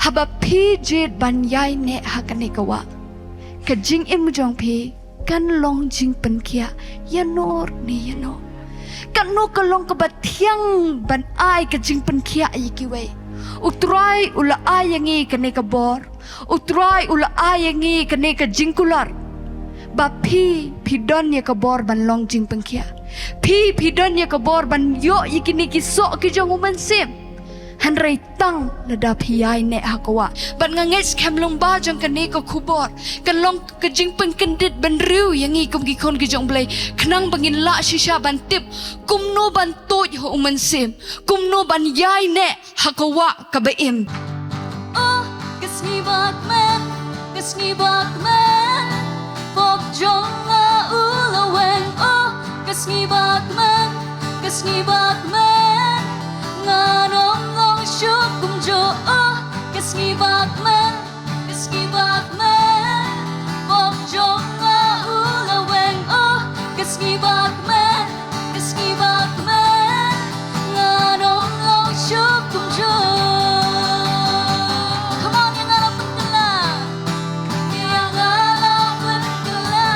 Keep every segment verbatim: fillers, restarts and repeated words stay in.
Haba phi jied ban ïaineh ha kane ka wah, ka jingim jong phi kan long jingpynkhiah ïano ne ïano. Katno ka long kaba thiang ban ai ka jingpynkhiah ïa kiwei. U Trai u la ai ïa ngi kane ka bor. U Trai u la ai ïa ngi kane ka jingkular. Ba phi, phi don ïa ka bor ban long jingpynkhiah. Phi, phi don ïa ka bor ban ïoh ïa kine ki soh ki jong u Mynsiem. Hynrei tang lada phi ïaineh ha ka wah. Bad nga ngeit skhem lyngba jong kane ka khubor kan long ka jingpynkyndit bynriew ïa ngi kum ki khun ki jong u Blei, khnang ba ngin lah shisha ban tip kumno ban tuid ha u Mynsiem, kumno ban ïaineh ha ka wah kaba im. Oh, ka sngi ba kmen, ka sngi ba kmen, pop jong nga u la weng. Oh, ka sngi ba kmen, ka sngi ba kmen, ngan ym long shuh kumjuh. Oh, ka sngi ba kmen, ka sngi ba kmen, pop jong nga u la weng. Oh, ka sngi ba kmen, ka sngi ba kmen, ngan ym long shuh kumjuh. Come on, ïa nga la pynkylla. Ïa nga la pynkylla.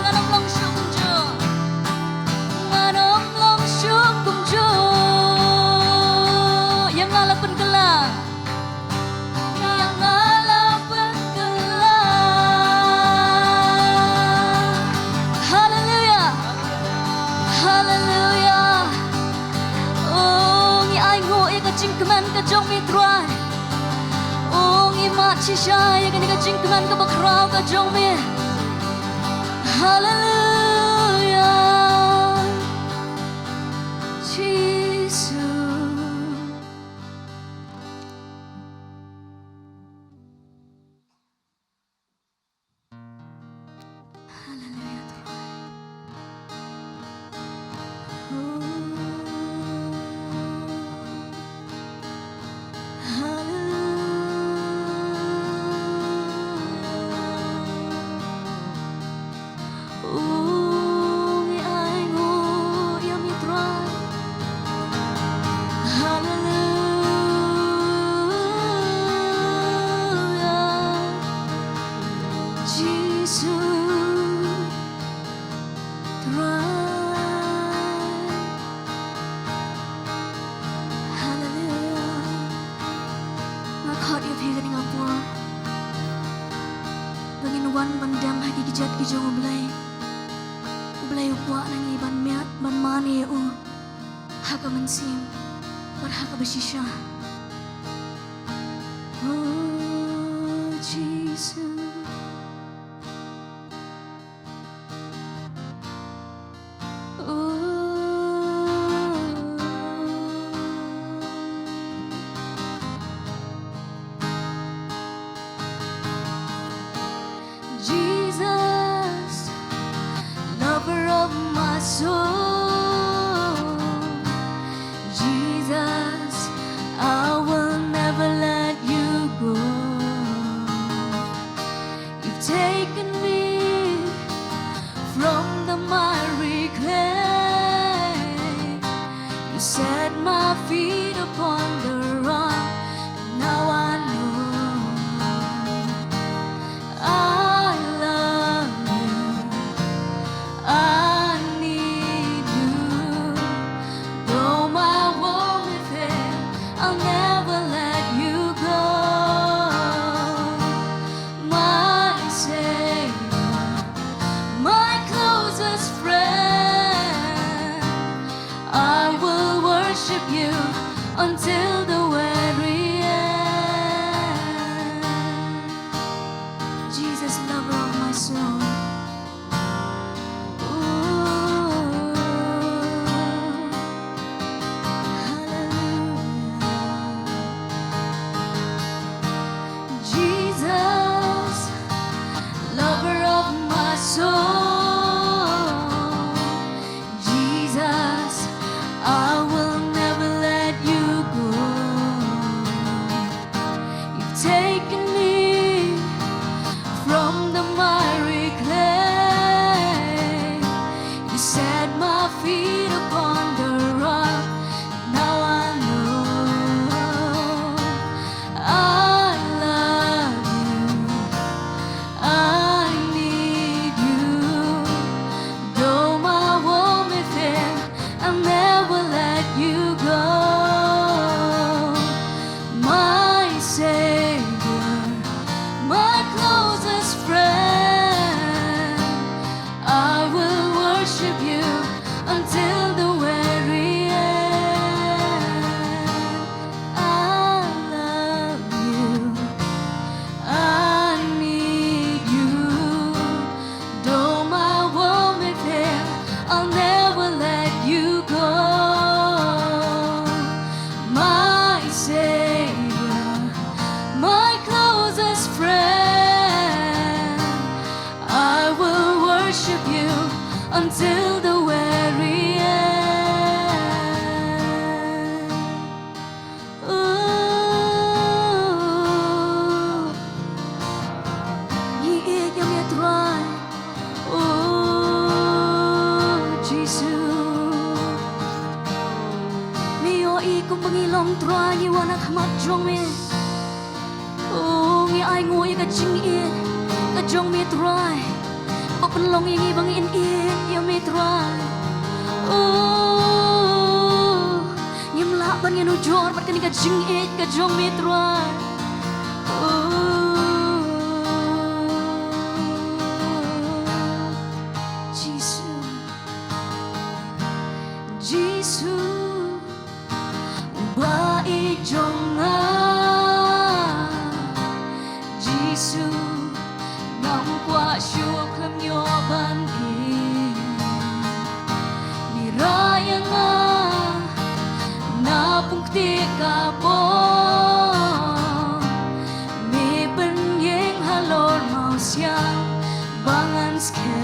Ngan ym long shuh kumjuh. Ngan ym long shuh kumjuh. Ïa nga la pynkylla. Ïa nga la pynkylla. Haleluia. Haleluia. Oh, ngi ainguh ïa ka jingkmen ka jong me Trai. Oh, ngi mad shisha ïa kane ka jingkmen kaba khraw ka jong me. Haleluia. Jisu. Haleluia, Trai. Oh, haleluia. Oh, ngi ainguh ïa me Trai. Haleluia. Jisu Trai. Haleluia. Nga khot ïa phi kane ka por ba ngin wan ban dem ha ki kjat ki jong U Blei. U Blei u kwah na ngi ban miat ban mane ïa u ha ka mynsiem bad ha kaba shisha. Oh, Jisu. Jesus, lover of my soul. Jesus, I will never let you go. You've taken me from the miry clay. You set my feet upon the rock. Now I know I love you. I need you. Though my world may fail, I'll never let you go. My Savior, my closest friend, I will worship you until the very end. Jesus, lover of my soul. Ooh, hallelujah. Jesus, lover of my soul. Jesus, I will never let you go. You've taken me from the miry clay. You set my feet upon the rock. Now I know until the very end. Oh, ngi ïeit ïa me Trai. Oh, Jisu. Me ïohi kumba ngi long Trai, ngi wan ha khmat jong me. Oh, ngi ai nguh ïa ka jingïeit ka jong me Trai, ba pynlong ïa ngi ba ngin ïeit ïa me Trai. Oh, ngim lah ban ïanujor bad kane ka jingïeit ka jong me Trai. Oh, Jisu, Jisu. Ba i jong nga, Jisu, ngam kwah shuh khlem ïoh ban im. Me rai ïa nga na pung kti ka pong, me pynïeng halor mawsiang ba ngan skhem.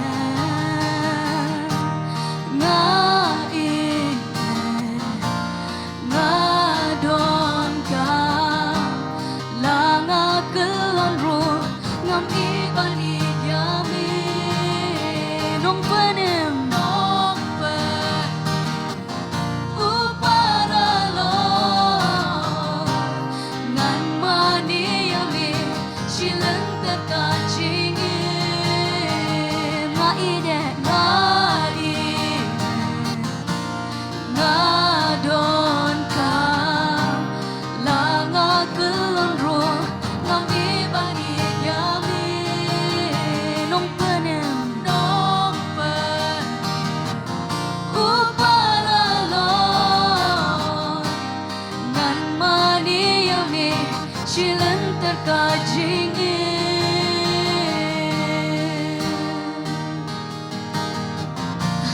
Nga i nga donkam, la nga kyllon ruh, ngam i ban i ïa me. Nongpynim, nongpynim, u paralok, ngan mane ïa me, shi lynter ka jingim. Nga i de, nga i de. Nga donkam, la nga kyllon ruh, ngam i ban i ïa me. Nongpynim, nongpynim, u paralok, ngan mane ïa me, shi lynter ka jingim.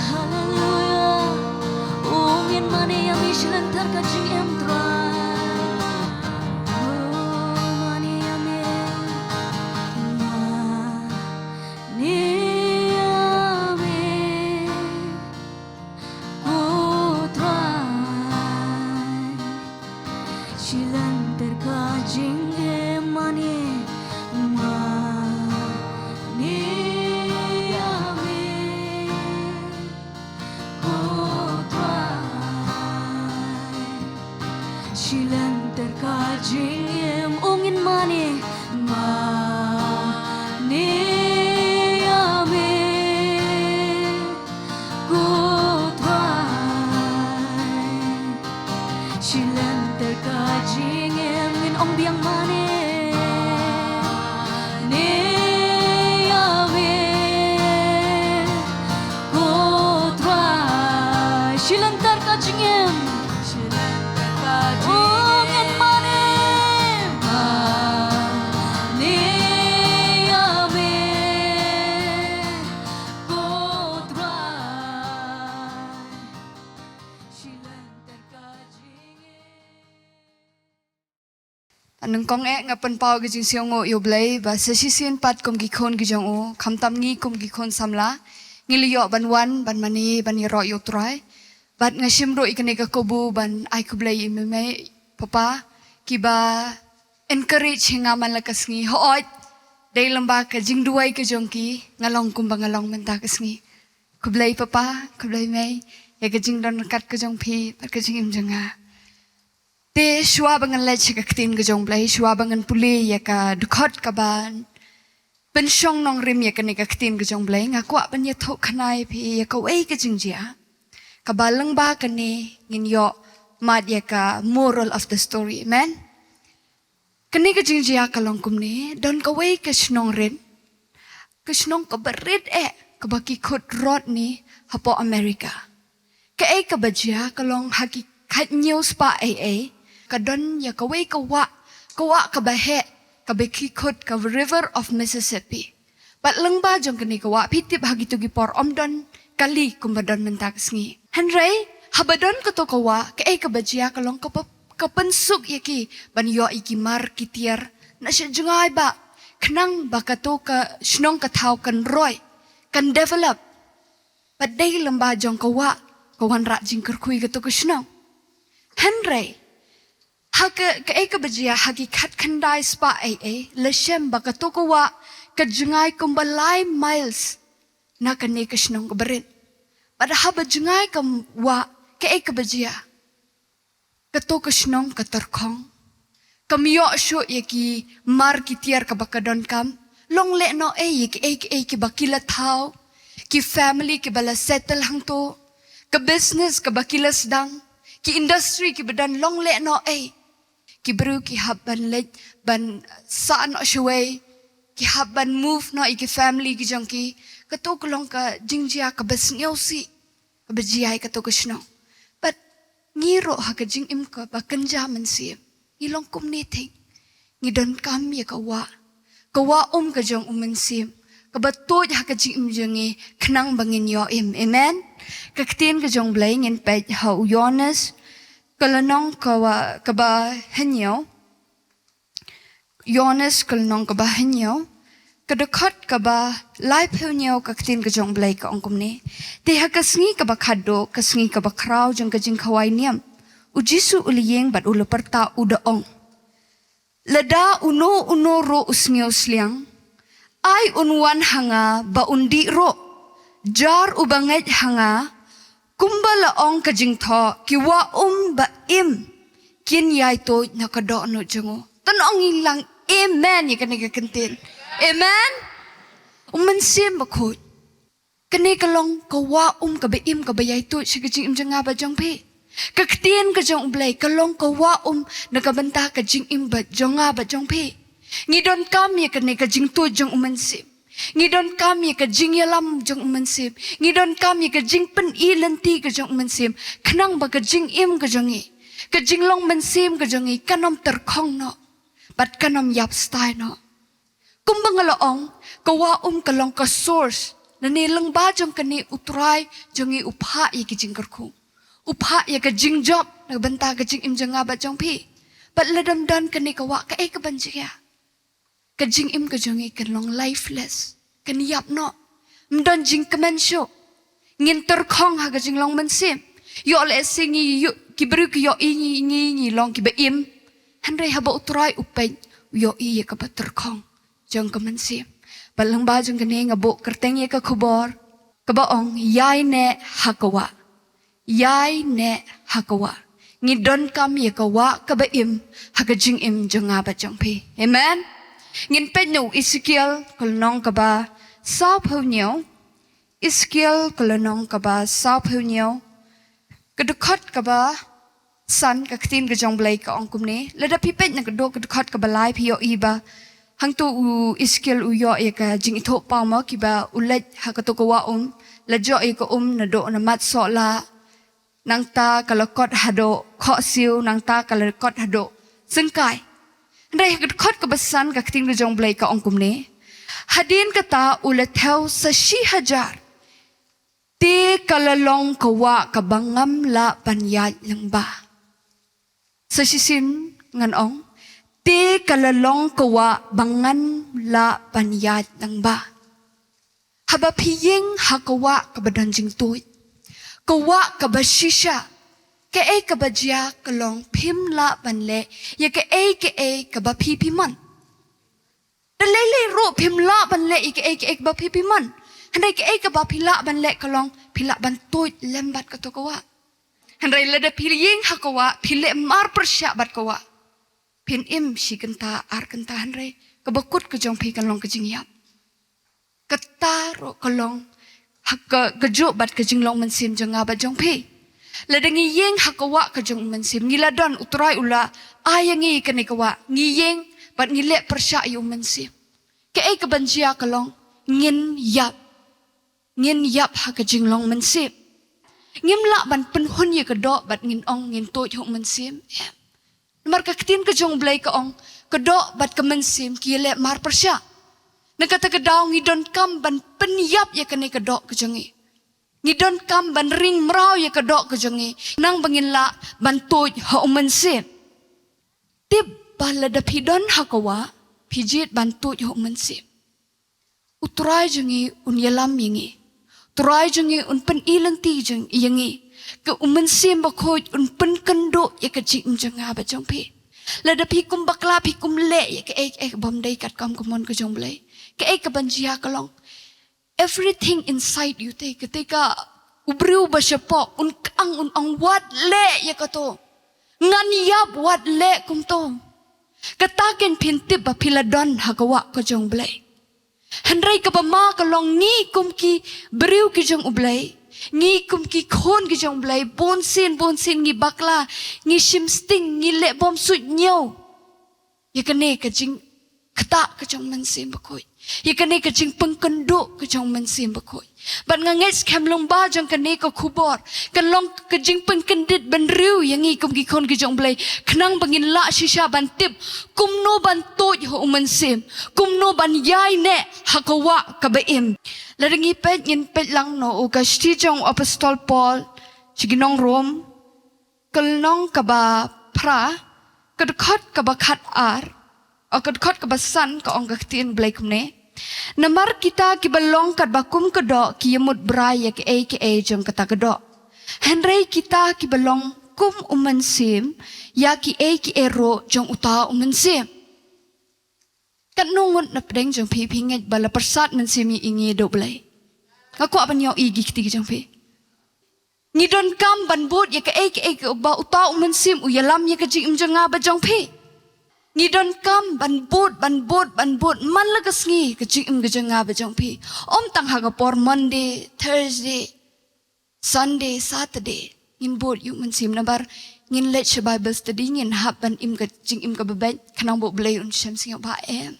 Haleluya. Oh, ngin mane ïa me shi lynter ka jingim Trai. Oh, mane ïa me. Mane ïa me. Oh, Trai. Shi lynter ka jingim mane, mane ïa me, ko Trai. Shi lynter ka jingim, ong in mane, mane ïa me. Ko Trai, shi lynter ka jingim, ngin ong biang mane. Mane ïa me, ko Trai, shi lynter ka jingim. Shi lynter ka jingim. Oh, ngin mane. Mane ïa me, ko Trai. Shi lynter ka jingim. Nyngkong eh nga pynpaw ka jingsngewnguh ïa U Blei ba sa shisien pat kum ki khun ki jong u, khamtam ngi kum ki khun samla, ngi la ïoh ban wan, ban mane, ban ïaroh ïa U Trai. Bad nga shim ruh ïa kane ka kabu ban ai khublei ïa i mei mei papa kiba encourage ïa nga man la ka sngi. Hooid, dei lyngba ka jingduwai ka jong ki nga long kumba nga long mynta ka sngi. Khublei papa, khublei mei, ïa ka jingdon ryngkat ka jong phi bad ka jingim jong nga. Te shuwa ba ngan leit sha ka ktien ka jong U Blei, shuwa ba ngan pule ïa ka dkhot kaba pynshong nongrim ïa kane ka ktien ka jong U Blei, nga kwah ban ïathuh khana ïa phi ïa kawei ka jingjia kaba lyngba kane ngin ïoh mad ïa ka moral of the story. Amen. Kane ka jingjia ka long kumne, don kawei ka shnong rit, ka shnong kaba rit eh, kaba ki khot Rodney hapoh America. Kaei kaba jia ka long ha ki khathynñiew spah eiei, ka don ïa kawei ka wah, ka wah kaba heh, kaba ki khot ka River of Mississippi. Bad lyngba jong kane ka wah, phi tip ha kito ki por ym don kali kumba don mynta ka sngi. Hynrei haba don kato ka wah, kaei kaba jia ka long kaba, ka pynsuk ïa ki ban ïoh ïa ki mar ki tiar na sha jngai ba, khnang ba kato ka shnong ka thaw kan roi, kan develop. Bad dei lyngba jong ka wah ka wanrah jingkyrkhu ïa kato ka shnong. Hynrei ha ka, kaei kaba jia ha ki khatkhyndai spah eiei, la shem ba kato ka wah ka jngai kumba lai miles na kane ka shnong kaba rit. Bad haba jngai ka wah, kaei kaba jia? Kato ka shnong ka tyrkhong. Kam ïoh shuh ïa ki mar ki tiar kaba ka donkam. Long lehnohei ïa kiei kiei kiba ki la thaw, ki family kiba la settle hangto, ka business kaba ki la sdang, ki industry kiba don, long lehnohei. Ki briew ki hap ban leit ban sah noh shawei, ki hap ban move noh ïa ki family ki jong ki. Kato ka long ka jingjia kaba sngewsih kaba jia ïa kato ka shnong. Bad ngi ruh ha ka jingim kaba kynja mynsiem, ngi long kumne thik. Ngi donkam ïa ka wah, ka wah um ka jong u Mynsiem, kaba tuid ha ka jingim jong ngi khnang ba ngin ïoh im. Amen. Ka ktien ka jong U Blei ngin peit ha u Ïoannis ka lynnong ka wa, kaba hynñiew. Ïoannis ka lynnong kaba hynñiew, ka dkhot kaba laiphew hynñiew, ka ktien ka jong U Blei ka ong kumne: Te ha ka sngi kaba khatduh, ka sngi kaba khraw jong ka jingkhawai niam, u Jisu u la ïeng bad u la pyrta, u da ong: Lada uno uno ruh u sngewsliang, ai un wan ha nga ba un dih ruh. Jar uba ngeit ha nga, kumba la ong ka jingthoh, ki wah um ba im kin ïai tuid na ka dohnud jong u. Tang ong ïa lang amen ïa kane ka ktien. Amen. U Mynsiem Bakhuid, kane ka long ka wah um kaba im kaba ïai tuid sha ka jingim jong nga bad jong phi. Ka ktien ka jong U Blei ka long ka wah um na ka bynta ka jingim bad jong nga bad jong phi. Ngi donkam ïa kane ka jingtuid jong u Mynsiem. Ngi donkam ïa ka jingïalam jong u Mynsiem. Ngi donkam ïa ka jingpyni lynti ka jong u Mynsiem khnang ba ka jingim ka jong ngi, ka jinglong mynsiem ka jong ngi kan ym tyrkhong noh bad kan ym ïap stai noh. Kumba nga la ong, ka wah um ka long ka source. Lane lyngba jong kane U Trai jong ngi u phah ïa ki jingkyrkhu, u phah ïa ka jingjop na ka bynta ka jingim jong nga bad jong phi. Bad lada ym don kane ka wah, kaei kaban jia? Ka jingim ka jong ngi kan long lifeless, kan ïap noh, ym don jingkmen shuh. Ngin tyrkhong ha ka jinglong mynsiem. Ïoh lehse ngi ïoh, ki briew ki ïohi ngi, ngi, ngi long kiba im. Hynrei haba U Trai u peit, u ïohi ïa kaba tyrkhong jong ka mynsiem. Bad lyngba jong kane nga buh kyrteng ïa ka khubor kaba ong, ïaineh ha ka wah. Ïaineh ha ka wah. Ngi donkam ïa ka wah kaba im ha ka jingim jong nga bad jong phi. Amen. Ngin peit na u Esekiel ka lynnong kaba sawphew hynñiew. Esekiel ka lynnong kaba sawphew hynñiew, ka dkhot kaba san, ka ktien ka jong U Blei ka ong kumne. Lada phi peit na ka dkhot, ka dkhot kaba lai, phi ïohi ba hangto u Esekiel u ïoh ïa ka jingithuh paw mo, kiba u leit ha kato ka wah um, la joh ïa ka um naduh na mat sohlah, nangta ka la kot haduh khohsiew, nangta ka la kot haduh syngkai. Hynrei ha ka dkhot kaba san, ka ktien ka jong U Blei ka ong kumne: Hadien kata u la thew sa shi hajar, te ka la long ka wah kaba ngam lah ban ïaid lyngba. Sa shisien ngan ong, te ka la long ka wah ba ngam lah ban ïaid lyngba. Haba phi ïeng ha ka wah kaba don jingtuid, ka wah kaba shisha, kaei kaba jia ka long, phim lah ban leh ïa kaei kaei kaba phi phi mon. Da lei lei ruh phim lah ban leh ïa kaei kaei kaba phi phi mon. Hynrei kaei kaba phi lah ban leh ka long, phi lah ban tuid lem bad kato ka wah. Hynrei lada phi ïeng ha ka wah, phi leh mar pyrshah bad ka wah, phin im shi kynta ar kynta, hynrei kaba kut ka jong phi kan long ka jingïap. Kata ruh ka long ha ka, kajuh bad ka jinglong mynsiem jong nga bad jong phi. Lada ngi ïeng ha ka wah ka jong u Mynsiem, ngi la don, U Trai u la ai ïa ngi kane ka wah, ngi ïeng bad ngi leh pyrshah ïa u Mynsiem. Kaei kaban jia ka long, ngin ïap. Ngin ïap ha ka jinglong mynsiem. Ngim lah ban pynhun ïa ka doh bad ngin ong ngin tuid ha u Mynsiem. Em. Namar ka ktien ka jong U Blei ka ong, ka doh bad ka mynsiem ki ïaleh mar pyrshah. Na kata ka daw ngi donkam ban pynïap ïa kane ka doh ka jong ngi. Ngi donkam ban ring mraw ïa ka doh ka jong ngi, khnang ba ngin lah ban tuid ha u Mynsiem. Tip ba lada phi don ha ka wah, phi jied ban tuid ha u Mynsiem. U Trai jong ngi un ïalam ïa ngi. Trai jong ngi un pyn-i lynti jong ïa ngi. Ka u Mynsiem Bakhuid un pynkynduh ïa ka jingim jong nga bad jong phi. Lada phi kum bakla phi kum leh ïa kaei kaei ka bym dei katkum ka mon ka jong U Blei. Kaei ka ban jia ka long. Everything inside you te, kata ka u briew ba shapoh, un kang un ong wat leh ïa kato. Ngan ïap wat leh kumto. Kata kan phin tip ba phi la don ha ka wah ka jong U Blei. Hynrei kaba ma ka long ngi kum ki briew ki jong U Blei. Ngi kum ki khun ki jong U Blei. Bun sien, bun sien ngi bakla, ngi shim sting, ngi leh bymsuidñiew. Ïa kane ka jingktah ka jong Mynsiem Bakhuid. Ïa kane ka jingpynkynduh ka jong Mynsiem Bakhuid. Bad nga ngeit skhem lyngba jong kane ka khubor. Kan long ka jingpynkyndit bynriew ïa ngi kum ki khun ki jong U Blei. Khnang ba ngin lah shisha ban tip. Kumno ban tuid ha u Mynsiem. Kumno ban ïaineh ha ka wah kaba im. Lada ngi peit ngin peit lang noh u ka shithi jong u Apostol Paul. Sha ki nong Rom. Ka lynnong kaba phra, ka dkhot kaba khat ar, o ka dkhot kaba san ka ong ka ktien Blei kumne. Namar kita kiba long katba kum ka doh ki ïamut brai ïa kaei kaei jong kata ka doh. Hynrei kita kiba long kum u Mynsiem, ïa kiei kiei ruh jong uta u Mynsiem. Katno ngut na pdeng jong phi phi ngeit ba la pyrsad mynsiem ïa ngi da U Blei. Nga kwah ban ïohi ïa ki kti ki jong phi. Ngi donkam ban bud ïa kaei kaei kaba uta u Mynsiem u ïalam ïa ka jingim jong nga bad jong phi. Ngi donkam ban bud, ban bud, ban bud man la ka sngi ka jingim ka jong nga bad jong phi. Ym tang ha ka por Monday, Thursday, Sunday, Saturday, ngin bud ïa u Mynsiem namar ngin leit sha Bible study, ngin hap ban im ka jingim kaba beit, khnang ba U Blei un shem sngewbha, em.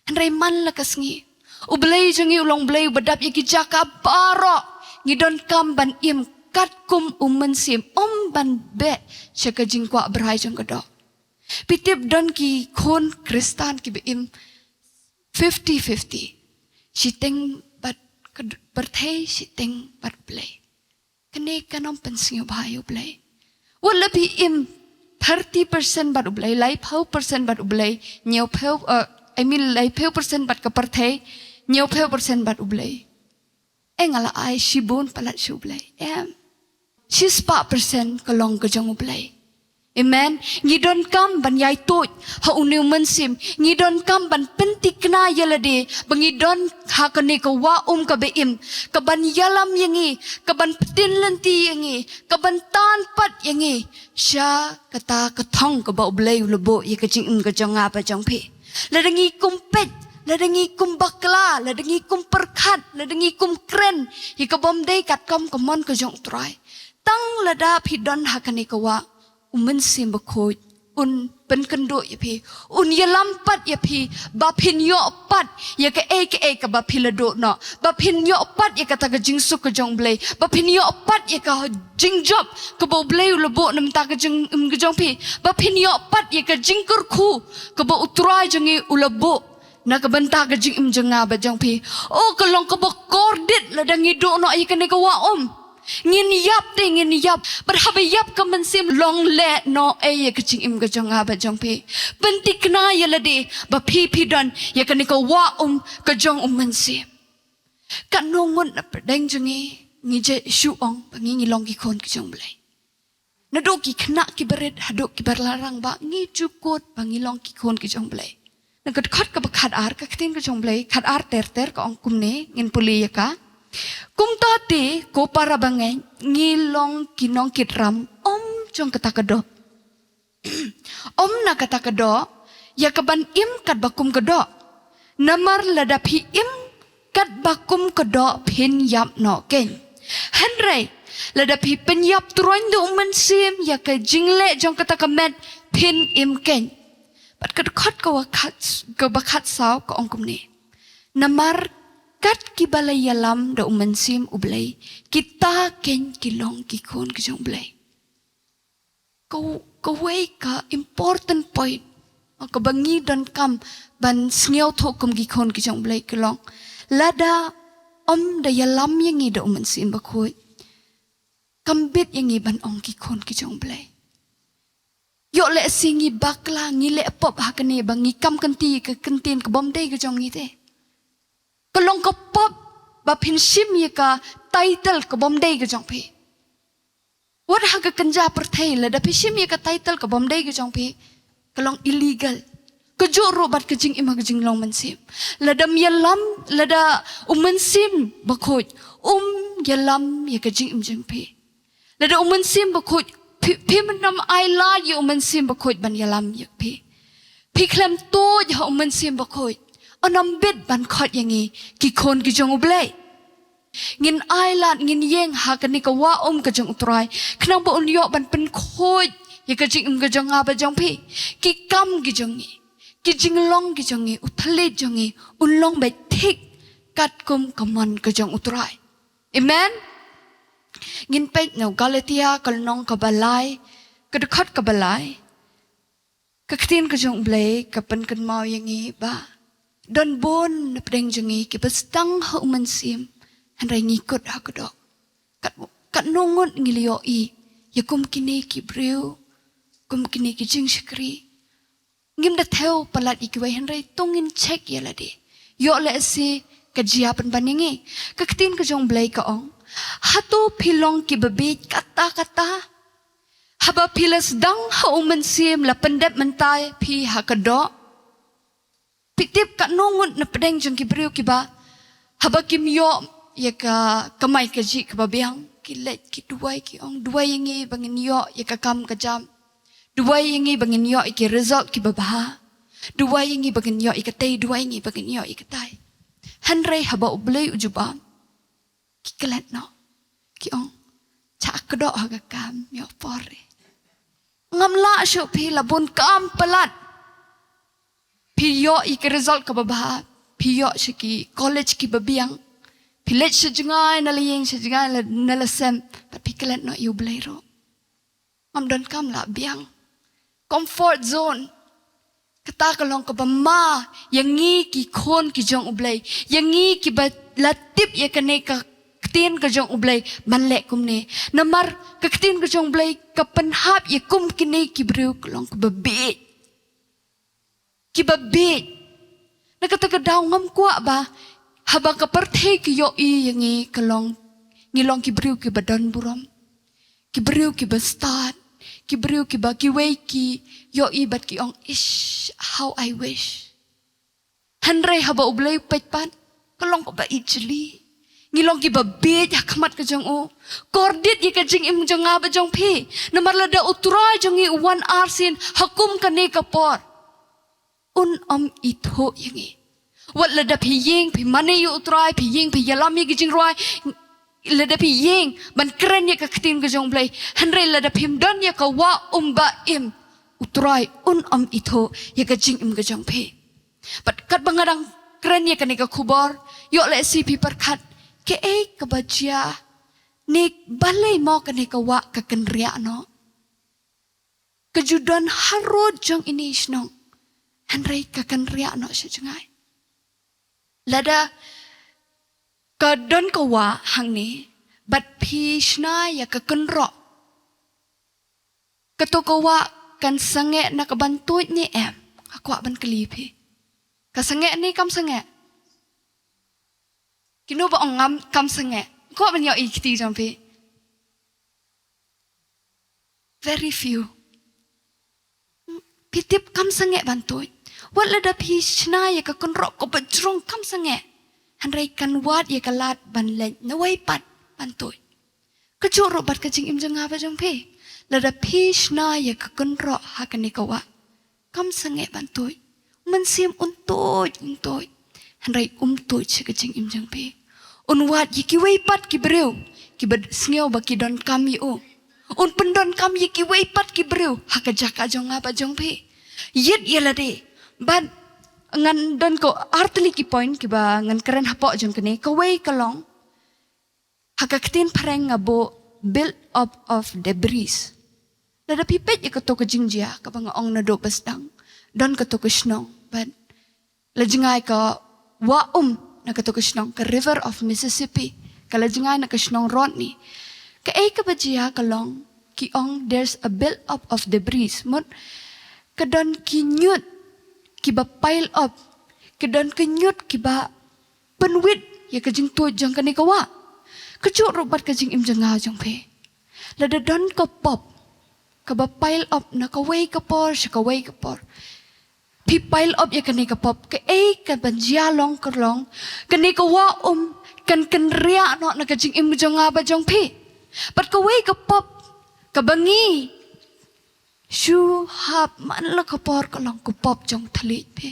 Hynrei man la ka sngi, U Blei jong ngi u long Blei uba dap ïa ki jaka baroh. Ngi donkam ban im katkum u Mynsiem, ym ban beh sha ka jingkwah brai jong ka doh. Phi tip don ki khun Khristan kiba im fifty fifty. Shiteng bad ka d-, pyrthei, shiteng bad Blei. Kane kan ym pynsngewbha ïa U Blei. Wat la phi im thirty percent bad U Blei, laiphew percent bad U Blei, hynñiewphew, eh, I mean, laiphew percent bad ka pyrthei, hynñiewphew percent bad U Blei. Eh, nga la ai shibun palat sha U Blei. Em. Shispah percent ka long ka jong U Blei. Amen. Ngi donkam ban ïai tuid ha une u Mynsiem. Ngi donkam ban pynthikna ïa lade ba ngi don ha kane ka wah um kaba im, ka ban ïalam ïa ngi, ka ban pyntin lynti ïa ngi, ka ban tan pat ïa ngi sha kata ka thong kaba U Blei u la buh ïa ka jingim ka jong nga bad jong phi. Lada ngi kum peit, lada ngi kum bakla, lada ngi kum pyrkhat, lada ngi kum kren ïa ka bym dei katkum ka mon ka jong U Trai. Tang lada phi don ha kane ka wah, u Mynsiem Bakhuid un pynkynduh ïa phi, un ïalam pat ïa phi ba phin ïoh pat ïa kaei kaei kaba phi la duh noh, ba phin ïoh pat ïa kata ka jingsuk ka jong U Blei, ba phin ïoh pat ïa ka jingjop kaba U Blei u la buh na bynta ka jingim ka jong phi, ba phin ïoh pat ïa ka jingkyrkhu kaba U Trai jong ngi u la buh na ka bynta ka jingim jong nga bad jong phi. Oh, ka long kaba kordit lada ngi duh noh ïa kane ka wah um. Ngin ïap te ngin ïap. Bad haba ïap ka mynsiem, long leh noh ei ïa ka jingim ka jong nga bad jong phi. Pynthikna ïa lade ba phi phi don ïa kane ka wah um ka jong u Mynsiem. Katno ngut na pdeng jong ngi ngi ju shu ong ba ngi ngi long ki khun ki jong U Blei. Naduh ki khynnah kiba rit haduh kiba la rangbah ngi ju kut ba ngi long ki khun ki jong U Blei. Na ka dkhot kaba khat ar, ka ktien ka jong U Blei, khat ar ter ter ka ong kumne, ngin pule ïa ka. Kumta te, ko para bangeit, ngi long ki nongkit ram, ym jong kata ka doh. Ym na kata ka doh, ïa ka ban im katba kum ka doh. Namar lada phi im katba kum ka doh phin ïap noh keiñ. Hynrei, lada phi pynïap troiñ da u Mynsiem, ïa ka jingleh jong kata ka met phin im keiñ. Bad ka dkhot kaba khat, kaba khat saw ka ong kumne. Namar kat kiba la ïalam da u Mynsiem U Blei, kita keiñ ki long ki khun ki jong U Blei. Ka, kawei ka important point, kaba ngi donkam ban sngewthuh kum ki khun ki jong U Blei ka long. Lada ym da ïalam ïa ngi da u Mynsiem Bakhuid, kam bit ïa ngi ban ong ki khun ki jong U Blei. Ïoh lehse ngi bakla, ngi leh pop ha kane ba ngi kam kynti ka ktien ka bym dei ka jong ngi te. Ka long ka pop ba phin shim ïa ka title ka bym dei ka jong phi. Wat ha ka kynja pyrthei lada phi shim ïa ka title ka bym dei ka jong phi, ka long illegal. Kajuh ruh bad ka jingim ha ka jinglong mynsiem. Lada ym ïalam, lada u Mynsiem Bakhuid um ïalam ïa ka jingim jong phi. Lada u Mynsiem Bakhuid, phi, phim nang ai lad ïa u Mynsiem Bakhuid ban ïalam ïa phi. Phi khlem tuid ha u Mynsiem Bakhuid, un ym bit ban khot ïa ngi ki khun ki jong U Blei. Ngin ai lad, ngin ïeng ha kane ka wah um ka jong U Trai, khnang ba un ïoh ban pynkhuid ïa ka jingim ka jong nga bad jong phi. Ki kam ki jong ngi, ki jinglong ki jong ngi, u thylliej jong ngi un long beit thik katkum ka mon ka jong U Trai. Amen. Ngin peit na u Galatia ka lynnong kaba lai, ka dkhot kaba lai. Ka ktien ka jong U Blei ka pynkynmaw ïa ngi ba don bun na pdeng jong ngi kiba sdang ha u Mynsiem, hynrei ngi kut ha ka doh. Kat, katno ngut ngi la ïohi ïa kum kine ki briew, kum kine ki jingshakri. Ngim da thew palat ïa kiwei, hynrei to ngin check ïa lade. Ïoh lehse ka jia pynban ïa ngi. Ka ktien ka jong U Blei ka ong, hato phi long kiba bieit katta katta? Haba phi la sdang ha u Mynsiem, la pyndep mynta phi ha ka doh. Phi tip katno ngut na pdeng jong ki briew kiba, haba kim ïoh ïa ka kamai kajih kaba biang, ki leit ki duwai, ki ong, duwai ïa ngi ba ngin ïoh ïa ka kam ka jam. Duwai ïa ngi ba ngin ïoh ïa ki result kiba bha. Duwai ïa ngi ba ngin ïoh ïa katei, duwai ïa ngi ba ngin ïoh ïa katei. Hynrei haba U Blei u jubab, ki klet noh. Ki ong, jah kdoh ha ka kam, ïoh por re. Ngam lah shuh, phi la bun kam palat. Phi ïoh ïa ki result kaba bha, phi ïoh sha ki college kiba biang. Phi leit sha jngai na la ïing, sha jngai na la, na la sem, bad phi klet noh ïa U Blei ruh. Ngam donkam lah biang. Comfort zone. Kata ka long kaba ma ïa ngi ki khun ki jong U Blei, ïa ngi kiba la tip ïa kane ka ktien ka jong U Blei ban leh kumne. Namar ka ktien ka jong U Blei ka pynhap ïa kum kine ki briew ka long kaba bieit. Kiba bieit. Na kata ka daw ngam kwah ba haba ka pyrthei ki ïohi ïa ngi ka long, ngi long ki briew kiba don burom, ki briew kiba stad, ki briew kiba, kiwei ki ïohi bad ki ong, ish, how I wish. Hynrei haba U Blei u peit pat, ka long kaba ijli. Ngi long kiba bieit ha khmat ka jong u. Kordit ïa ka jingim jong nga bad jong phi. Namar lada U Trai jong ngi u wan arsien ha kum kane ka por, un ym ithuh ïa ngi. Wat lada phi ïeng phi mane ïa U Trai, phi ïeng phi ïalam ïa ki jingrwai, lada phi ïeng ban kren ïa ka ktien ka jong U Blei, hynrei lada phim don ïa ka wah um ba im, U Trai un ym ithuh ïa ka jingim ka jong phi. Bad katba nga dang kren ïa kane ka khubor, ïoh lehse phi pyrkhat, kaei kaba jia, ne balei mo kane ka wah ka kynriah noh. Ka ju don harud jong ine i shnong, hynrei ka kynriah noh sha jngai. Lada ka don ka wah hangne, bad phi shna ïa ka kynroh, kato ka wah kan sangeh na ka ban tuid ne em? Nga kwah ban kylli phi. Ka sangeh ne kam sangeh? Kino ba ong ngam, kam sangeh? Kwah ban ïohi kti jong phi. Very few. Phi tip kam sangeh ban tuid. Wat lada phi shna ïa ka kynroh kaba jrong kam sangeh. Hynrei kan wad ïa ka lad ban leit nawei pat ban tuid. Kajuh ruh bad ka jingim jong nga bad jong phi. Lada phi shna ïa ka kynroh ha kane ka wah, kam sangeh ban tuid. Mynsiem un tuid, un tuid. Hynrei um tuid sha ka jingim jong phi. Un wad ïa kiwei pat ki briew kiba sngew ba ki donkam ïa u. Un pyndonkam ïa kiwei pat ki briew ha ka jaka jong nga bad jong phi. Ïit ïa lade. Bad ngan don ko artylli ki point kiba ngan kren hapoh jong kane, kawei ka long, ha ka ktien phareng nga buh build up of debris. Lada phi peit ïa kato ka jingjia kaba nga ong naduh ba sdang, don kato ka shnong, bad la jngai ka wah um na kato ka shnong, ka River of Mississippi, ka la jngai na ka shnong Rodney. Kaei kaba jia ka long, ki ong there's a build up of debris. Mut ka don ki ñiut kiba pile up, ka don ki ñiut kiba pynwit ïa ka jingtuid jong kane ka wah. Kajuh ruh bad ka jingim jong nga jong phi. Lada don ka pop kaba pile up na kawei ka por sha kawei ka por, phi pile up ïa kane ka pop, kaei kaban jia long ka long, kane ka wah um kan kynriah noh na ka jingim jong nga bad jong phi. Bad kawei ka pop kaba ngi shu hap man la ka por ka long ka pop jong thylliej phi.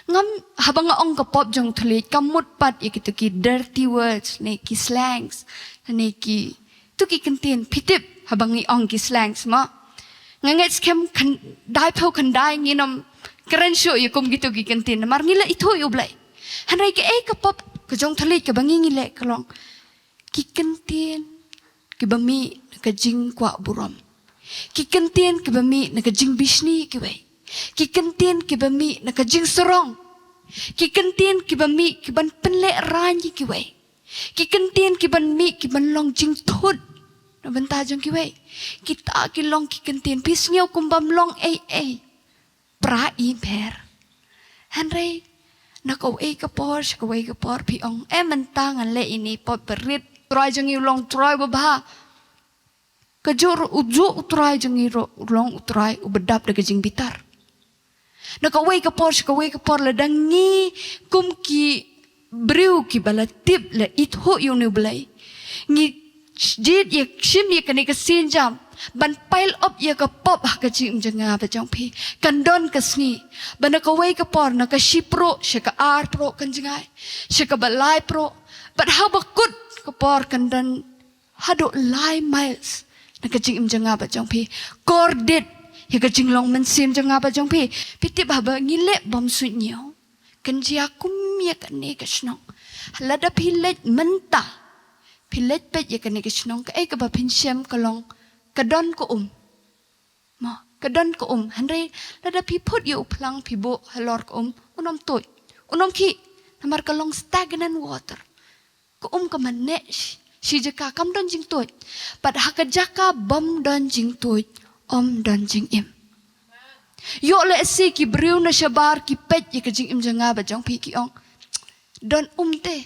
Ngam, haba nga ong ka pop jong thylliej kam mut pat ïa kito ki dirty words ne ki slangs ne ki, to ki kyntien, phi tip haba ngi ong ki slangs mo. Nga ngeit skhem khyndai phew khyndai ngin ym kren shuh ïa kum kito ki kyntien namar ngi la ithuh ïa U Blei. Hynrei kaei ka pop ka jong thylliej kaba ngi ngi leh ka long ki kyntien kiba mih na ka jingkwah burom. Ki kyntien kiba mih na ka jingbishni ïa kiwei. Ki kyntien kiba mih na ka jingsarong. Ki kyntien kiba mih kiban pynlehraiñ ïa kiwei. Ki kyntien kiban mih kiban long jingthut na bynta jong kiwei. Kita ki long ki kyntien phi sngew kum bym long ei ei pra i pher. Hynrei na kawei ka por sha kawei ka por phi ong, eh, mynta ngan leh ïa ine i pop barit, Trai jong ngi u long Trai babha. Kajuh ruh, ujuh u Trai jong ngi ruh u long u Trai uba dap da ka jingbitar. Na kawei ka por sha kawei ka por lada ngi kum ki briew kiba la tip la ithuh ïa une U Blei, ngi jied ïa, shim ïa kane ka sienjam ban pile up ïa ka pop ha ka jingim jong nga bad jong phi, kan don ka sngi ba na kawei ka por na ka shi pruh sha ka ar pruh kan jngai, sha kaba lai pruh, bad haba kut ka por kan don haduh lai miles na ka jingim jong nga bad jong phi. Kordit ïa ka jinglong mynsiem jong nga bad jong phi. Phi tip haba ngi leh bym suidñiew, kan jia kum ïa kane ka shnong. Lada phi leit mynta, phi leit peit ïa kane ka shnong, kaei kaba phin shem ka long ka don ka um. Mo, ka don ka um. Hynrei lada phi phut ïa u phlang phi buh halor ka um, un ym tuid, un ym khih. Namar ka long stagnant water. Ka um ka mane shi, shi jaka kam don jingtuid. Bad ha ka jaka bym don jingtuid, ym don jingim. Ïoh lehse ki briew na shabar ki peit ïa ka jingim jong nga bad jong phi ki ong, don um te.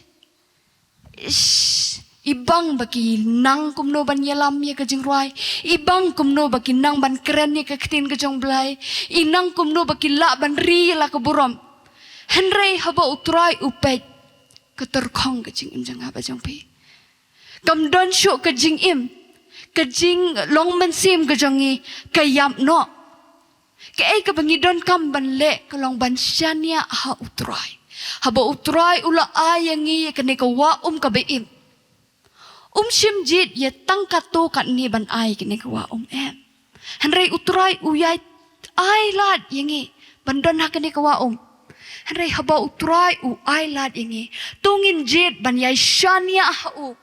Ish, i bang ba ki nang kumno ban ïalam ïa ka jingrwai. I bang kumno ba ki nang ban kren ïa ka ktien ka jong Blei. I nang kumno ba ki lah ban ri ïa la ka burom. Hynrei haba u Trai u peit, ka tyrkhong ka jingim jong nga bad jong phi. Kam don shuh ka jingim, ka jinglong mynsiem ka jong ngi ka ïap noh. Kaei kaba ngi donkam ban leh ka long ban shaniah ha u Trai. Haba u Trai u la ai ïa ngi ïa kane ka wah um kaba im, um shym jied ïa tang katto katne ban ai kane ka wah um, em. Hynrei u Trai u ïai ai lad ïa ngi ban don ha kane ka wah um. Hynrei haba u Trai u ai lad ïa ngi, to ngin jied ban ïai shaniah ha u.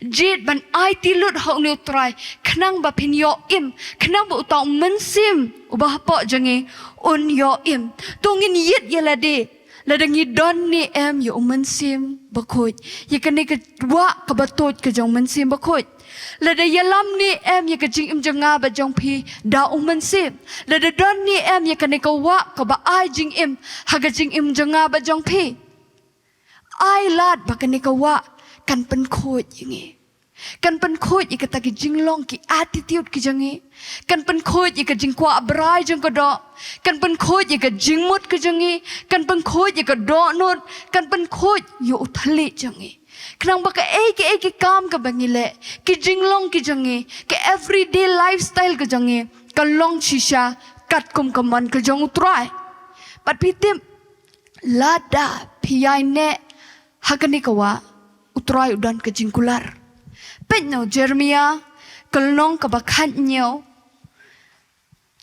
Jied ban aiti lut ha une u Trai khnang ba phin ïoh im, khnang ba uta u mynsiem uba hapoh jong ngi un ïoh im. To ngin ïit ïa lade lada ngi don ne em ïa u Mynsiem Bakhuid, ïa kane ka wah kaba tuid ka jong u Mynsiem Bakhuid. Lada ïalam ne em ïa ka jingim jong nga bad jong phi da u Mynsiem. Lada don ne em ïa kane ka wah kaba ai jingim ha ka jingim jong nga bad jong phi. Ai lad ba kane ka wah kan pynkhuid ïa ngi. Kan pynkhuid ïa kata ki jinglong, ki attitude ki jong ngi. Kan pynkhuid ïa ka jingkwah brai jong ka doh. Kan pynkhuid ïa ka jingmut ka jong ngi. Kan pynkhuid ïa ka dohnud. Kan pynkhuid ïa u thylliej jong ngi. Khnang ba kaei kaei ki kam kaba ngi leh, ki jinglong ki jong ngi, ka everyday lifestyle ka jong ngi, ka long shisha katkum ka mon ka jong u Trai. Bad phi tip, lada phi ïaineh ha kane ka wah, u Trai u don ka jingkular. Peit noh Jeremiah ka lynnong kaba khathynñiew.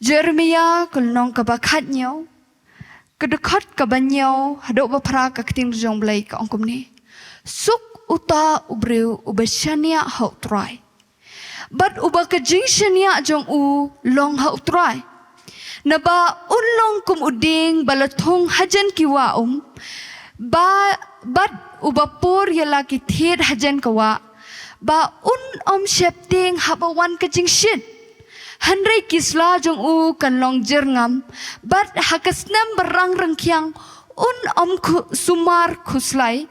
Jeremiah ka lynnong kaba khathynñiew, ka dkhot kaba hynñiew haduh ba phra, ka ktien jong u Blei ka ong kumne: Suk uta u briew uba shaniah ha u Trai, bad uba ka jingshaniah jong u long ha u Trai. Naba un long kum u dieng ba la thung hajan ki wah um, ba, bad uba pur ïa la ki thied hajan ka wah, ba un ym sheptieng haba wan ka jingshit. Hynrei ki sla jong u kan long jyrngam, bad ha ka snem ba rang rangkhiang un ym khu-, sumar khuslai.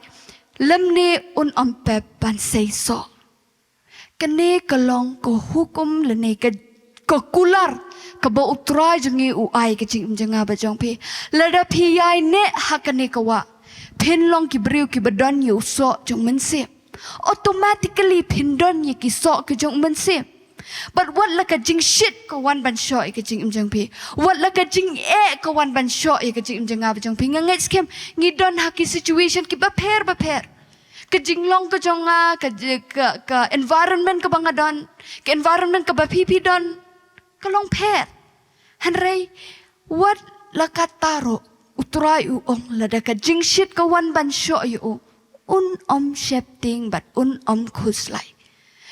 lymne un ym pep ban sei soh. Kane ka long ka hukum lane ka, ka kular kaba U Trai jong ngi u ai ka jingim jong nga bad jong phi. Lada phi ïaineh ha kane ka wah, phin long ki briew kiba don ïa u soh jong u mynsiem. Automatically phin don ïa ki soh ki jong u mynsiem. Bad wat la ka jingshit ka wan ban shoh ïa ka jingim jong phi, wat la ka jingeh ka wan ban shoh ïa ka jingim jong nga bad jong phi, nga ngeit skhem ngi don ha ki situation kiba pher bapher. Ka jinglong ka jong nga, ka ji-, ka, ka environment kaba nga don, ka environment kaba phi phi don, ka long pher. Hynrei wat la katta ruh, U Trai u ong lada ka jingshit ka wan ban shoh ïa u, un ym sheptieng bad un ym khuslai.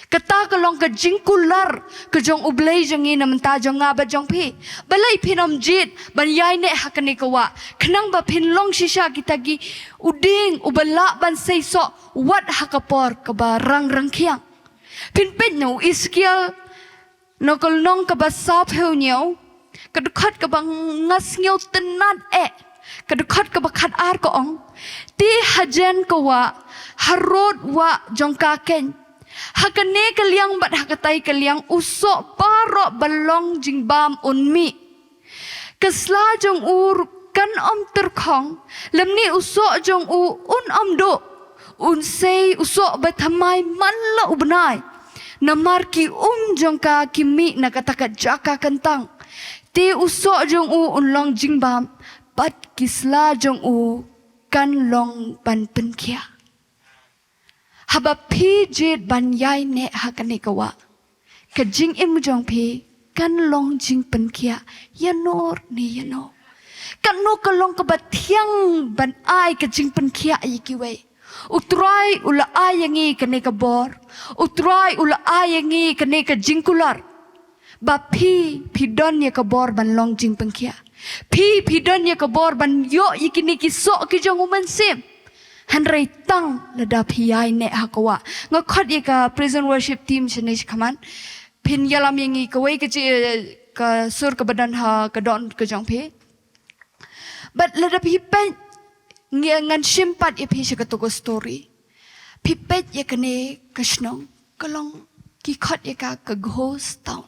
Kata ka long ka jingkular ka jong U Blei jong ngi na bynta jong nga bad jong phi. Balei phin ym jied ban ïaineh ha kane ka wah, khnang ba phin long shisha kita ki u dieng uba lah ban sei soh wat ha ka por kaba rang rangkhiang. Phin peit na u Esekiel, na ka lynnong kaba saphew hynñiew, ka dkhot kaba nga sngew tynnad eh, ka dkhot kaba khatar ka ong: Te hajan ka wah, harud wah jong ka keiñ, ha kane ka liang bad ha katai ka liang, u soh baroh ba long jingbam un mih. Ka sla jong u kan ym tyrkhong, lymne u soh jong u un ym duh. Un sei u soh ba thymmai man la u bnai, namar ki um jong ka ki mih na kata ka jaka kyntang. Te u soh jong u un long jingbam, bad ki sla jong u kan long ban pynkhiah. Haba phi jied ban ïaineh ha kane ka wah, ka jingim jong phi kan long jingpynkhiah ïano ne ïano. Katno ka long kaba thiang ban ai ka jingpynkhiah ïa kiwei. U Trai u la ai ïa ngi kane ka bor. U Trai u la ai ïa ngi kane ka jingkular. Ba phi, phi don ïa ka bor ban long jingpynkhiah. Phi, phi don ïa ka bor ban ïoh ïa kine ki soh ki jong u mynsiem. Hynrei tang lada phi ïaineh ha ka wah. Nga khot ïa ka praise and worship team shane shakhmat. Phin ïalam ïa ngi kawei ka ji-, ka sur kaba don ha ka dohnud ka jong phi. Bad lada phi peit, ngi, ngan shim pat ïa phi sha kato ka story. Phi peit ïa kane ka shnong, ka long, ki khot ïa ka ka ghost town.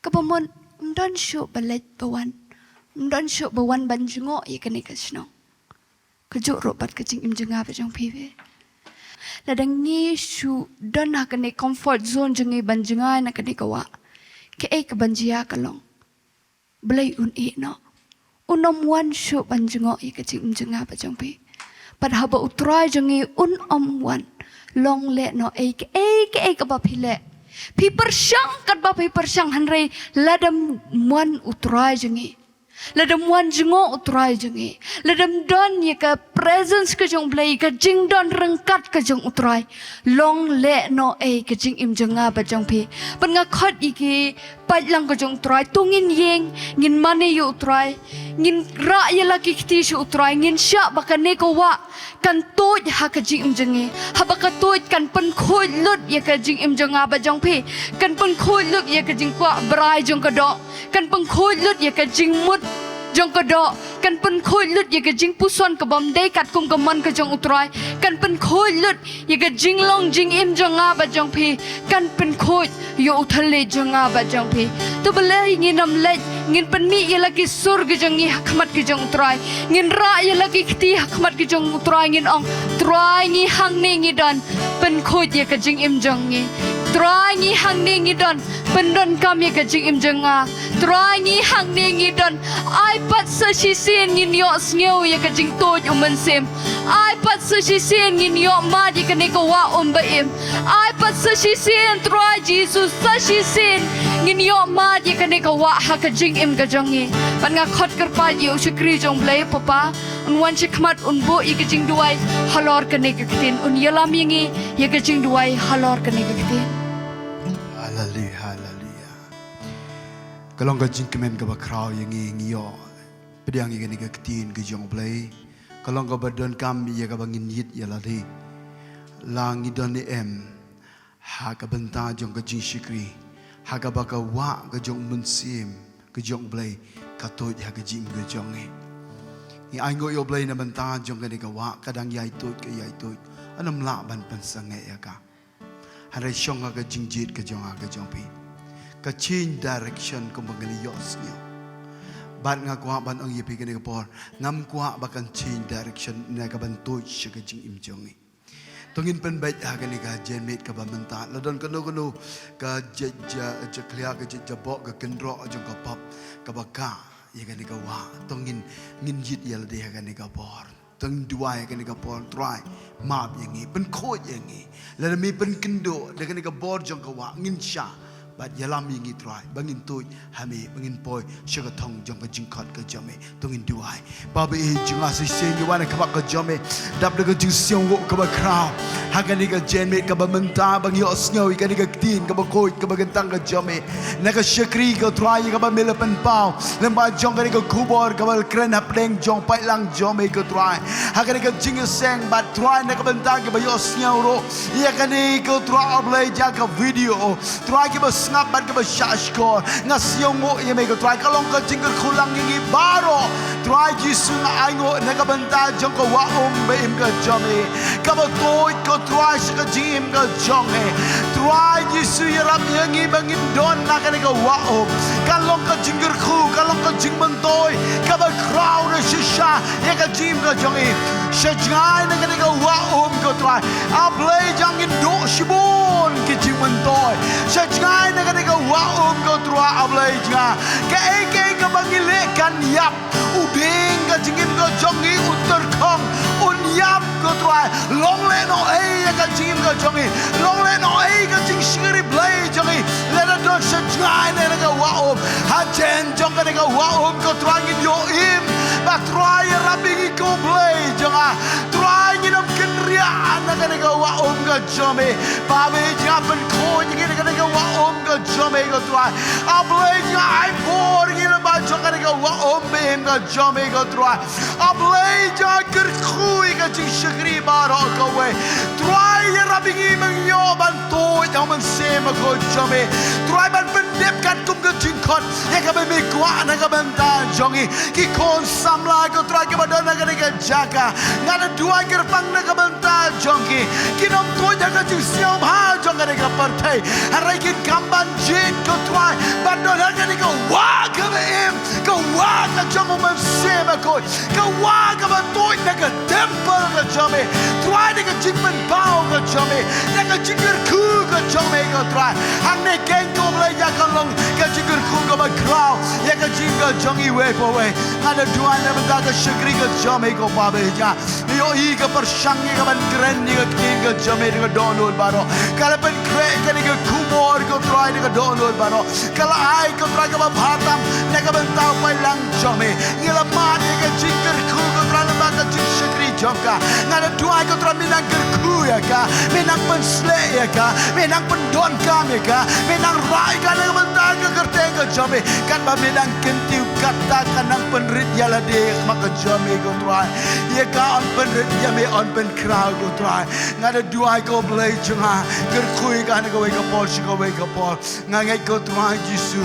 Kaba mut ym don shuh ba leit ba wan, ym don shuh ba wan ban jngoh ïa kane ka shnong. Kajuh ruh bad ka jingim jong nga bad jong phi. Lada ngi shu don ha kane comfort zone jong ngi ban jngai na kane ka wah, kaei kaban jia ka long, Blei un ïeh noh. Un ym wan shuh ban jngoh ïa ka jingim jong nga bad jong phi. Bad haba U Trai jong ngi un ym wan, long lehnohei kaei kaei kaba phi leh, phi pyrshang katba phi pyrshang, hynrei lada ym wan U Trai jong ngi, lada ym wan jngoh U Trai jong ngi, lada ym don ïa ka presence ka jong U Blei, ka jingdon ryngkat ka jong U Trai, long lehnohei ka jingim jong nga bad jong phi. Bad nga khot ïa ki paidlang ka jong U Trai, to ngin ïeng, ngin mane ïa U Trai, ngin rah ïa la ki kti sha U Trai, ngin shah ba kane ka wah kan tuid ha ka jingim jong ngi. Haba ka tuid kan pynkhuid lut ïa ka jingim jong nga bad jong phi. Kan pynkhuid lut ïa ka jingkwah brai jong ka doh. Kan pynkhuid lut ïa ka jingmut jong ka doh. Kan pynkhuid lut ïa ka jingpuson kabym dei katkum ka mon ka jong U Trai. Kan pynkhuid lut ïa ka jinglong jingim jong nga bad jong phi. Kan pynkhuid ïa u thylliej jong nga bad jong phi. To balei ngin ym leit, ngin pynmih ïa la ki sur ki jong ngi ha khmat ki jong U Trai. Ngin rah ïa la ki kti ha khmat ki jong U Trai, ngin ong, Trai, ngi hangne ngi don, pynkhuid ïa ka jingim jong ngi. Trai, ngi hangne ngi don, pyndonkam ïa ka jingim jong nga. Trai, ngi hangne ngi don, ai pat sa shisien ngin ïohsngew ïa ka jingtuid u mynsiem. Ai pat sa shisien ngin ïoh mad ïa kane ka wah um ba im. Ai pat sa shisien, Trai Jisu, sa shisien ngin ïoh mad ïa kane ka wah ha ka jingim ka jong ngi. Bad nga khot kyrpad ïa u shakri jong U Blei, Papa, un wan sha khmat, un buh ïa ka jingduwai halor kane ka ktien, un ïalam ïa ngi ïa ka jingduwai halor kane ka ktien. Haleluya, haleluya. Ka long ka jingkmen kaba khraw ïa ngi, ngi ïoh pdiang ïa kane ka ktien ka jong U Blei. Ka long kaba donkam ïa kaba ngin ïit ïa lade. La ngi don ne em ha ka bynta jong ka jingshakri, ha kaba ka wah ka jong U Mynsiem ka jong U Blei ka tuid ha ka jingim ka jong ngi. Ngi ainguh ïa U Blei na bynta jong kane ka wah, ka dang ïai tuid, ka ïai tuid. Ym lah ban pynsangeh ïa ka. Hynrei shong ha ka jingjied ka jong nga ka jong phi. Ka change direction kumba ngi la ïohsngew. Bad nga kwah ban ong ïa phi kane ka por, ngam kwah ba kan change direction ne ka ban tuid sha ka jingim jong ngi. To ngin pynbeit ha kane ka janmiet kaba mynta. La don kano kano ka jait ja, jakhlia, ka jait jaboh, ka kynroh jong ka pop kaba kha ïa kane ka wah. To ngin, ngin jied ïa lade ha kane ka por. To ngin duwai ha kane ka por, Trai, map ïa ngi, pynkhuid ïa ngi. Lada me pynkynduh da kane ka bor jong ka wah, ngin shah. Bad ïalam ïa ngi, Trai, ba ngin tuid ha me, ba ngin poi sha ka thong jong ka jingkhot ka jong me. To ngin duwai. Baba ïeit jong nga, shisien ngi wan ha khmat ka jong me, dap da ka jingsngewnguh kaba khraw ha kane ka janmiet kaba mynta, ba ngi ïohsngew ïa kane ka ktien kaba khuid kaba kyntang ka jong me. Na ka shakri ko Trai ïa kaba me la pynpaw lyngba jong kane ka khubor kaba la kren hapdeng jong paidlang jong me ko Trai. Ha kane ka jingïaseng bad Trai na ka bynta kiba ïohsngew ruh ïa kane ko Trai, A Blei, jong ka video. Trai, kiba sngap bad kiba shahshkor, nga sngewnguh ïa me ko Trai, ka long ka jingkyrkhu lang ïa ngi baroh. Trai Jisu, nga ainguh na ka bynta jong ka wah um ba im ka jong me, kaba tuid ko Trai sha ka jingim ka jong me. Trai Jisu, ïarap ïa ngi ba ngin don na kane ka wah um. Ka long ka jingkyrkhu, ka long ka jingmyntoi kaba khraw da shisha ïa ka jingim ka jong ngi. Sha jngai na kane ka wah um ko Trai, A Blei, jong ngi duh shibun ki jingmyntoi. Sha jngai na kane ka wah um ko Trai, A Blei, jong nga, kaei kaei kaba ngi leh kan ïap. U dieng ka jingim ka jong ngi, u tyrkhong un ïap ko Trai. Long lehnohei ïa ka jingim ka jong ngi, long lehnohei ka jingshakri Blei jong ngi, lada don sha jngai na kane ka wah um, hajan jong kane ka wah um ko Trai ngin ïoh im. Ba Trai, ïarap ïa ngi ko Blei jong nga. Trai, ngin ym kynriah na kane ka wah um ka jong me. Baba ïeit jong nga, pynkhuid ïa ngi na kane ka wah um ka jong me ko Trai. A Blei jong nga, ai bor ïa ngi lyngba jong kane ka wah um ba im ka jong me ko Trai. A Blei jong nga, kyrkhu ïa ka jingshakri baroh kawei. Trai, ïarap ïa ngi ba ngin ïoh ban tuid ha u Mynsiem Bakhuid jong me. Trai, ban pyndep katkum ka jingkhot ïa kaba me kwah na ka bynta jong ngi. Ki khun samla ko Trai kiba don ha kane ka jaka, nga da duwai kyrpang na ka bynta jong ki. Kin ym tuid ha ka jingsngewbha jong kane ka pyrthei, hynrei kin kam ban jied ko Trai ban don ha kane ka wah kaba im, ka wah ka jong u Mynsiem Bakhuid, ka wah kaba tuid na ka temple ka jong me. Trai, na ka jingpynpaw ka jong me, na ka jingkyrkhu ka jong me ko Trai. Hangne keiñ ko Blei, ïa ka long ka jingkyrkhu kaba khraw ïa ka jingim ka jong iwei pa iwei. Nga da duwai na ka bynta ka shakri ka jong me ko Baba ïeit jong nga. Ngi ïohi ka pyrshang ïa ka ban kren ïa ka ktien ka jong me da ka dohnud baroh. Ka la pynkhreh kane ka khubor ko Trai da ka dohnud baroh. Ka la ai ko Trai kaba bha tam na ka bynta u paidlang jong me. Ngi la mad ïa ka jingkyrkhu ko Trai lyngba ka jingshakri jong ka. Nga da duwai ko Trai, me nang kyrkhu ïa ka, me nang pynsleh ïa ka, me nang pyndonkam ïa ka, me nang rah ïa ka na ka bynta ka kyrteng ka jong me. Katba me dang kyntiew katta, ka nang pynrit ïa lade ha khmat ka jong me ko Trai. Ïa ka yn pynrit ïa me, yn pynkhraw ko Trai. Nga da duwai ko Blei jong nga, kyrkhu ïa ka na kawei ka por sha kawei ka por. Nga ngeit ko Trai Jisu,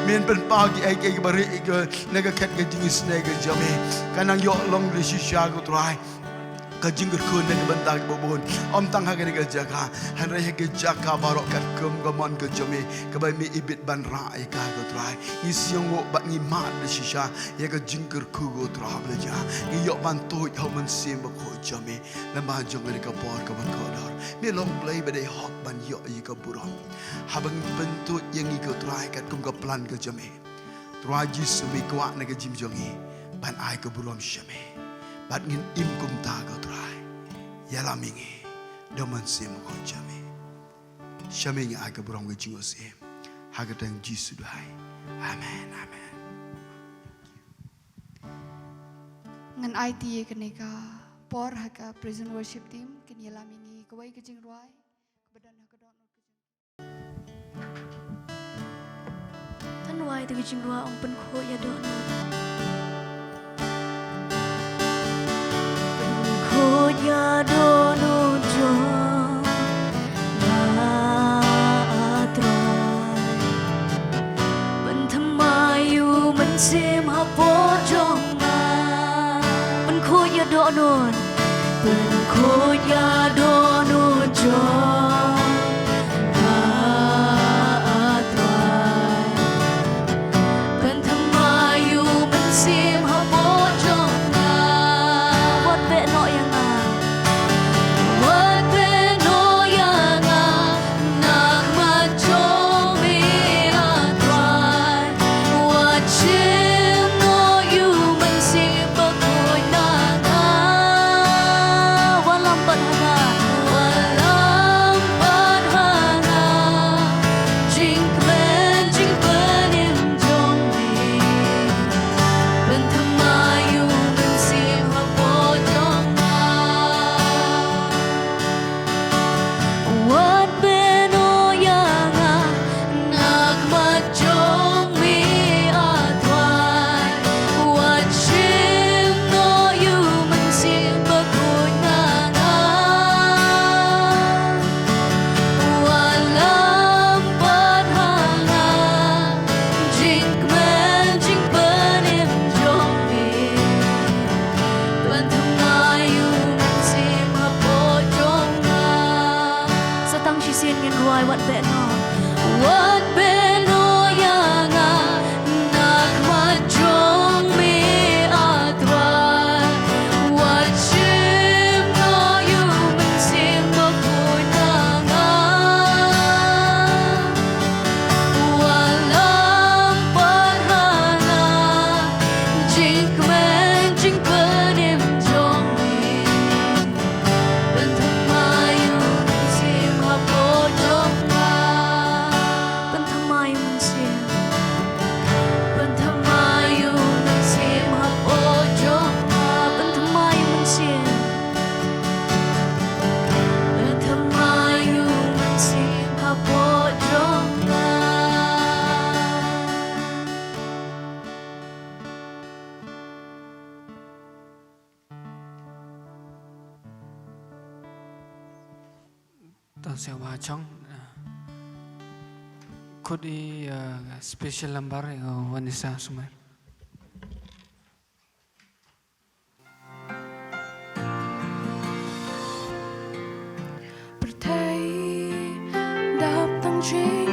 men pynpaw kiei kiei kiba rieh ïa ka na ka khet ka jingisynei ka jong me. Ka nang ïoh long da shisha ko Trai ka jingkyrkhu na ka bynta kiba bun, ym tang ha kane ka jaka, hynrei ha ki jaka baroh katkum ka mon ka jong me kaba me ibit ban rah ïa ka ko Trai. Ngi sngewnguh bad ngi mad da shisha ïa ka jingkyrkhu ko Trai Blei jong nga. Ngi ïoh ban tuid ha u Mynsiem Bakhuid jong me lyngba jong kane ka por kaba kordor. Me long Blei ba dei hok ban ïoh ïa ka burom. Haba ngi pyntuid ïa ngi ko Trai katkum ka plan ka jong me, Trai Jisu, me kwah na ka jingim jong ngi ban ai ka burom sha me. Bad ngin im kumta ko Trai. Ïalam ïa ngi da u Mynsiem Bakhuid jong me. Sha me ngi ai ka burom ka jingïasyllok ha ka kyrteng Jisu duwai. Amen, amen. Ngan aiti ïa kane ka por ha ka praise and worship team, kin ïalam ïa ngi kawei ka jingrwai kaba don ha ka dohnud ka jong. Tang wai te ka jingrwai ong Pynkhuid ïa Dohnud. Pynkhuid ïa dohnud jong nga, A Trai. Pynthymmai ïa u Mynsiem hapoh jong nga. Pynkhuid ïa dohnud. Pynkhuid ïa dohnud. Sien ngin duwai wat beh noh. Wat beh noh ïa nga na khmat jong me, A Trai. Wat shim noh ïa u mynsiem bakhuid na nga. Wat lam pat ha nga jingkmen jingpynim jong me. Pynthymmai u mynsiem hapoh jong nga. Pynthymmai u mynsiem. Pynthymmai u mynsiem hapoh jong nga. Pynthymmai u mynsiem. Pynthymmai u mynsiem hapoh jong nga. Tang sha wa chong, uh, khut i, uh, special number, uh, Vanessa Sumer. Pyrthei dap tang jingïaleh,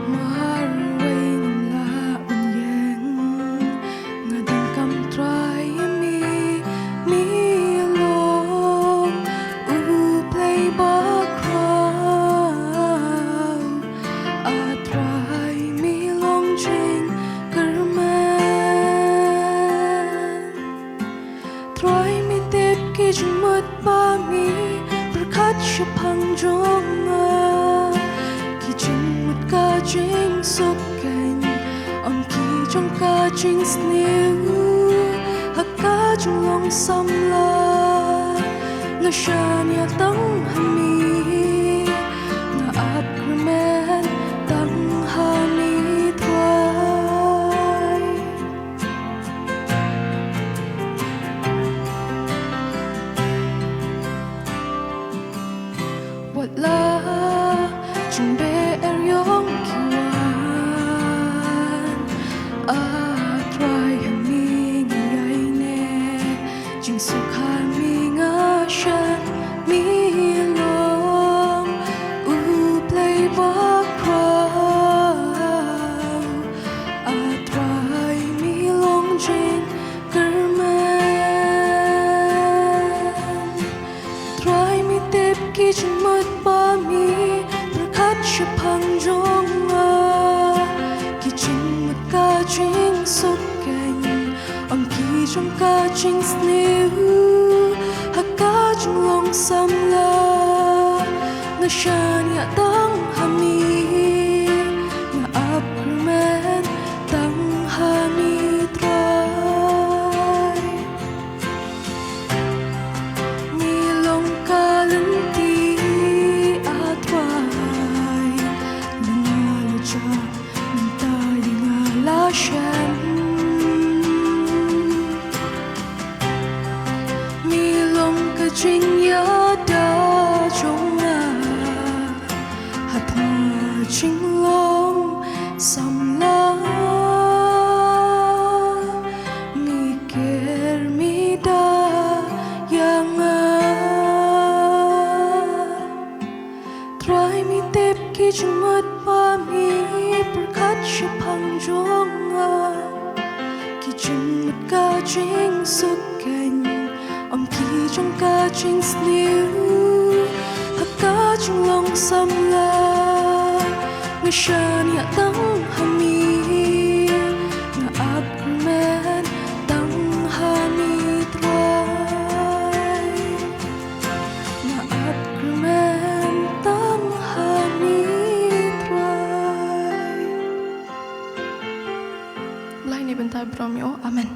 marwei ngam lah ban ïeng. Nga donkam Trai ïa me, me long u Blei bakhraw. A Trai me long jingkyrmen. Trai me tip ki jingmut ba me pyrkhat shaphang jong nga. Ki jingmut ka jingsuk keiñ, ym ki jong ka jingsniew. Ha ka jinglong samla nga shaniah tang ha me. Nga ap kyrmen tang ha me Trai. Wat la jingbeher ïong ki wan, A Trai ha me ngi ïaineh. Jingsuk ha me nga shan, me long u Blei bakhraw. A Trai me long jingkyrmen. Trai me tip ki jingmut ba me pyrkhat shaphang jong nga. Ki jingmut ka jingsuk keiñ, ym ki jong ka jingsniew. Ha ka jinglong samla nga shaniah tang ha me. Nga ap kyrmen tang ha me Trai. Me long ka lynti, A Trai. Nga la jah mynta ïa nga la shem. Me long ka jingïada jong nga. Ha ka jinglong samla me ker me da ïa nga. Trai me tip ki jingmut ba me pyrkhat shaphang jong nga. Ki jingmut ka jingsuk keiñ, ym ki jong ka jingsniew. Ha ka jinglong samla nga shaniah tang ha me. Nga ap kyrmen tang ha me Trai. Nga ap kyrmen tang ha me Trai. Lai ne bynta brom ïa u. Amen.